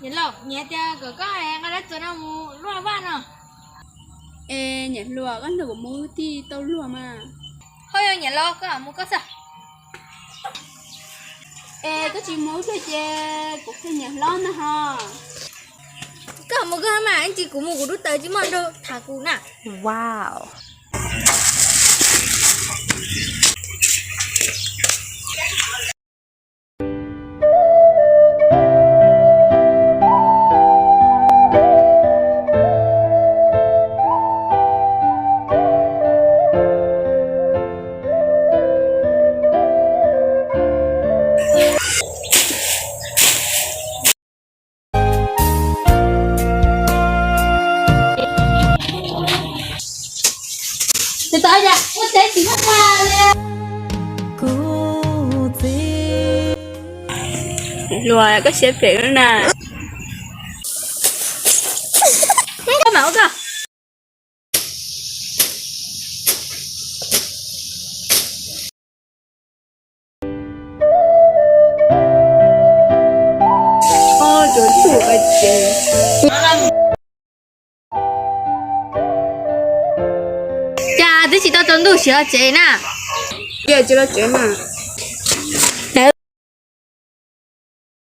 Niam laus, niam hais tias kom koj nqa dab tsi no mus luaj vaj no. Es niam hluas, koj nrog kuv mus tij tau luag mas. Ho yog niam laus, koj mus koj xwb. Es koj tsis mus ib pliag ces kuv qhia niam hlob na ho. Koj mus koj mas, ib ntsis kuv mus kuv lub taws tsis muaj nrog tham kuv na. Wow. Hluas, koj siab phem na. Koj mam ua koj. Cas twb tsis tau tsaus ntuj, sim los tsev na. Cia tsis los tsev mas.